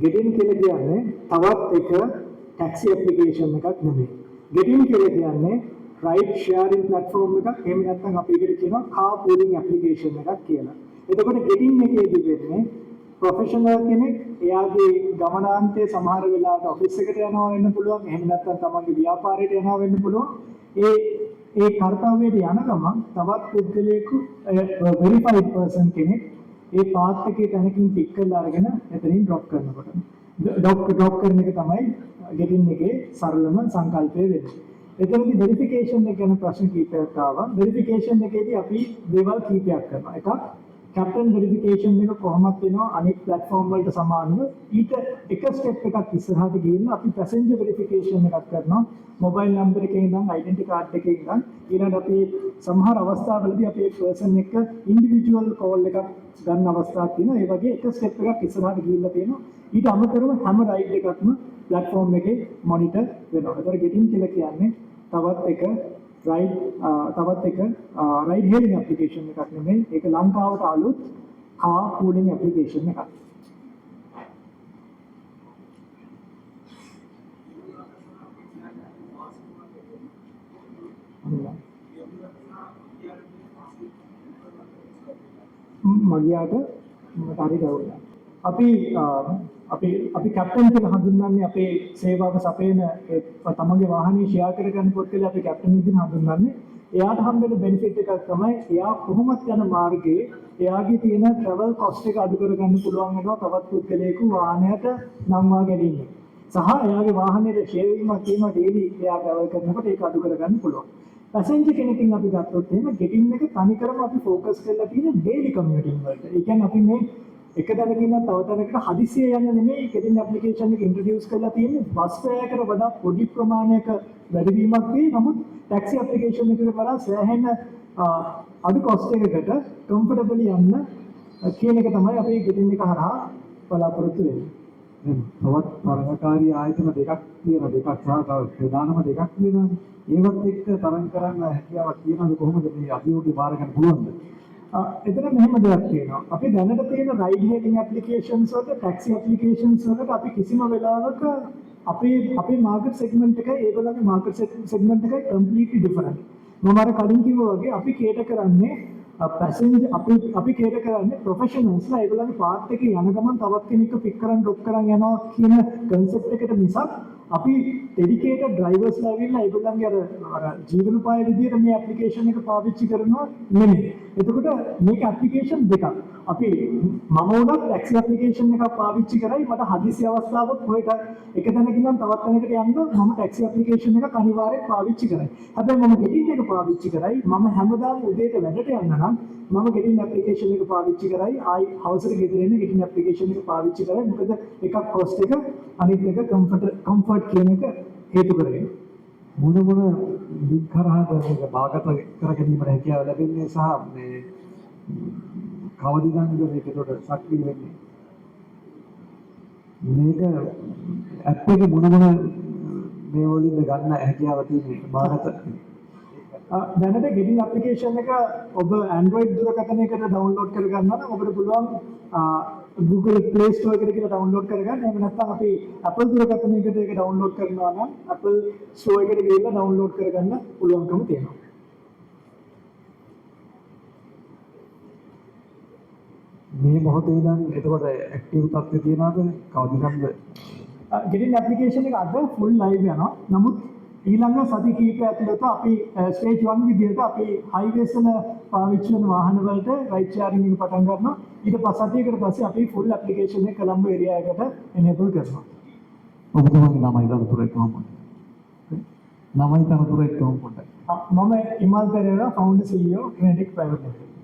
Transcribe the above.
ගෙටින් කියලා කියන්නේ තවත් එක ටැක්සි ඇප්ලිකේෂන් එකක් නෙමෙයි. ගෙටින් කියලා කියන්නේ රයිඩ් ෂෙයාරින් ප්ලැට්ෆෝම් එකක්. එහෙම නැත්නම් අපි ඒකට කියනවා කාර් පූලිං ඇප්ලිකේෂන් එකක් කියලා. එතකොට ගෙටින් එකේදී වෙන්නේ ප්‍රොෆෙෂනල් කෙනෙක් එයාගේ ගමනාන්තයේ සමහර වෙලාවට ඔෆිස් එකට යනවා වෙන්න පුළුවන්. එහෙම නැත්නම් තමන්ගේ ව්‍යාපාරයට යනවා වෙන්න පුළුවන්. ඒ ඒ කර්තව්‍යයට යන ගමන් තවත් පුද්ගලයෙකු, වෙරිෆයිඩ් පර්සන් කෙනෙක්, ඒ පාත් එකේ තැනකින් පික් කරලා අරගෙන එතනින් ඩ්‍රොප් කරනකොට ඩ්‍රොප් ඩ්‍රොප් කරන එක තමයි ගෙටින් එකේ සරලම සංකල්පය වෙන්නේ. එතනදී වෙරිෆිකේෂන් එක ගැන ප්‍රශ්න කීපයක් ආවා. වෙරිෆිකේෂන් එකේදී අපි දේවල් කීපයක් කරනවා. එකක්, කැප්ටන් වෙරිෆිකේෂන් එක කොහොමද වෙනවා අනිත් ප්ලැට්ෆෝම් වලට සමානව. ඊට එක ස්ටෙප් එකක් ඉස්සරහට ගිහින් අපි පැසෙන්ජර් වෙරිෆිකේෂන් එකක් කරනවා. මොබයිල් නම්බර් එකේ ඉඳන්, අයිඩෙන්ටි කාඩ් එකේ ඉඳන්, ඊළඟට අපි සමහර අවස්ථාවලදී අපි ඒ පර්සන් එක්ක ඉන්ඩිවිජුවල් කෝල් එකක් ගන්න අවස්ථාවක් තියෙනවා. ඒ වගේ එක ස්ටෙප් එකක් ඉස්සරහට ගිහිල්ලා තියෙනවා. ඊට අමතරව හැම රයිඩ් එකක්ම ප්ලැට්ෆෝම් එකේ මොනිටර් වෙනවා. ඒතර ගෙටින් කියලා කියන්නේ තවත් එක රයිඩ් හේලිං ඇප්ලිකේෂන් එකක් නෙමෙයි. ඒක ලංකාවට අලුත් කාර් පූලිං ඇප්ලිකේෂන් එකක්. මගියාට මට හරි ගැවුණා. අපි අපි අපි කැප්ටන් කියලා හඳුන්වන්නේ අපේ සේවාව සපයන ඒ තමන්ගේ වාහනේ ෂෙයා කරගන්න පුද්ගලයා අපි කැප්ටන් විදිහට හඳුන්වන්නේ. එයාට හම්බෙන බෙනිෆිට් එකක් තමයි එයා කොහොමත් යන මාර්ගයේ එයාගේ තියෙන ට්‍රැවල් කොස්ට් එක අඩු කරගන්න පුළුවන් වෙනවා තවත් පුද්ගලයෙකු වාහනයට නංවා ගැනීම. සහ එයාගේ වාහනයේ ෂෙයා වීමක් තියෙනවා ඩේලි එයා ට්‍රැවල් කරනකොට, ඒක අඩු කරගන්න පුළුවන්. පැසෙන්ජර් කෙනකින් අපි ගත්තොත් එහෙම, ගෙටින් එක තනිකරම අපි ෆෝකස් කරලා තියෙන ඩේලි කමියුටිං වලට. ඒ කියන්නේ අපි මේ එක තැනකින් ඉඳන් තව තැනකට හදිසියෙ යන්න නෙමෙයි ගෙටින් ඇප්ලිකේෂන් එක ඉන්ට්‍රොඩියුස් කරලා තියෙන්නේ. බස් ෆෙයාර් එකට වඩා පොඩි ප්‍රමාණයක වැඩිවීමක් තියෙයි. නමුත් ටැක්සි ඇප්ලිකේෂන් එකට වඩා සෑහෙන අඩු කොස්ට් එකකට කම්ෆර්ටබලි යන්න කියන එක තමයි අපි ගෙටින් එක හරහා බලාපොරොත්තු වෙන්නේ. දැන් තවත් තරඟකාරී ආයතන දෙකක් තියෙනවා, දෙකක් සහ තව ප්‍රධානම දෙකක් තියෙනවා. ඒවත් එක්ක තරඟ කරන්න හැකියාවක් තියෙනවද? කොහොමද මේ අභියෝගය බාර ගන්න පුළුවන්ද? එතන මෙහෙම දෙයක් තියෙනවා. අපි දැනට තියෙන රයිඩ් හේලිං ඇප්ලිකේෂන්ස් වලට, ටැක්සි ඇප්ලිකේෂන්ස් වලට අපි කිසිම වෙලාවක අපේ අපේ මාකට් සෙග්මන්ට් එකයි ඒගොල්ලන්ගේ මාකට් සෙග්මන්ට් එකයි කම්ප්ලීට්ලි ඩිෆරන්ට්. මම අර කලින් කිව්වා වගේ අපි කේටර් කරන්නේ පැසෙන්ජර්, අපි අපි කේටර් කරන්නේ ප්‍රොෆෙෂනල්ස්ලා ඒගොල්ලන්ගේ පාත් එකේ යන ගමන් තවත් කෙනෙක්ව පික් කරන් ඩ්‍රොප් කරන් යනවා කියන කන්සෙප්ට් එකට මිසක්, අපි ඩෙඩිකේටඩ් ඩ්‍රයිවර්ස්ලා ඇවිල්ලා ඒගොල්ලන්ගේ අර අර ජීවනෝපාය විදියට මේ ඇප්ලිකේෂන් එක පාවිච්චි කරනවා නෙමෙයි. එතකොට මේක ඇප්ලිකේෂන් දෙකක්. අපි මම වුණත් ටැක්සි ඇප්ලිකේෂන් එකක් පාවිච්චි කරයි. මට හදිසි අවස්ථාවක් කොහෙට එක තැනකින් ඉඳන් තවත් තැනකට යන්න මම ටැක්සි ඇප්ලිකේෂන් එකක් අනිවාර්යෙන් පාවිච්චි කරයි. හැබැයි මම ගෙටින් එක පාවිච්චි කරයි. මම හැමදාම උදේට වැඩට යන්න නම් මම ගෙටින් ඇප්ලිකේෂන් එක පාවිච්චි කරයි. ආයි හවසට ගෙදර එන්න ගෙටින් ඇප්ලිකේෂන් එක පාවිච්චි කරයි. මොකද එකක් කොස්ට් එක, අනිත් එක කම්ෆර්ට් කම්ෆර්ට් කියන එක හේතු කරගෙන. මොන මොන ලින්ක් හරහාද මේක බාගත කර ගැනීමට හැකියාව ලැබෙන්නේ සහ මේ කවද ඉඳන්ද මේක එතකොට සක්‍රිය වෙන්නේ? මේක ඇප් එක මොන මොන මේ වලින්ද ගන්න හැකියාව තියෙන්නේ බාගත? දැනට ගෙටින් ඇප්ලිකේෂන් එක ඔබ Android දුරකථනයකට ඩවුන්ලෝඩ් කරගන්නවා නම් ඔබට පුළුවන් Google Play Store එකට ගිහලා ඩවුන්ලෝඩ් කරගන්න. එහෙම නැත්නම් අපි Apple දුරකථනයකට ඒක ඩවුන්ලෝඩ් කරනවා නම් Apple Store එකට ගිහලා ඩවුන්ලෝඩ් කරගන්න පුළුවන්කම තියෙනවා. මේ මොහොතේ ඉඳන් එතකොට ඇක්ටිව් තත්ත්වය තියනවාද? කවද ඉඳන්ද? ගෙටින් ඇප්ලිකේෂන් එක අද ෆුල් ලයිව් යනවා. නමුත් ඊළඟ සති කිහිපය ඇතුළත අපි ස්ටේජ් 1 විදිහට අපි හයිවේස් වල පාවිච්චි කරන වාහන වලට රයිඩ් ෂෙයාරින් එක පටන් ගන්නවා. ඊට පස් සතියකට පස්සේ අපි ෆුල් ඇප්ලිකේෂන් එක කොළඹ ඒරියා එකට එනේබල් කරනවා. ඔබතුමාගේ නමයි තනතුරයි කොහොමද? නමයි තනතුරයි කොහොම පොඩ්ඩක්. මම Imal Perera, founder CEO, credit private limited.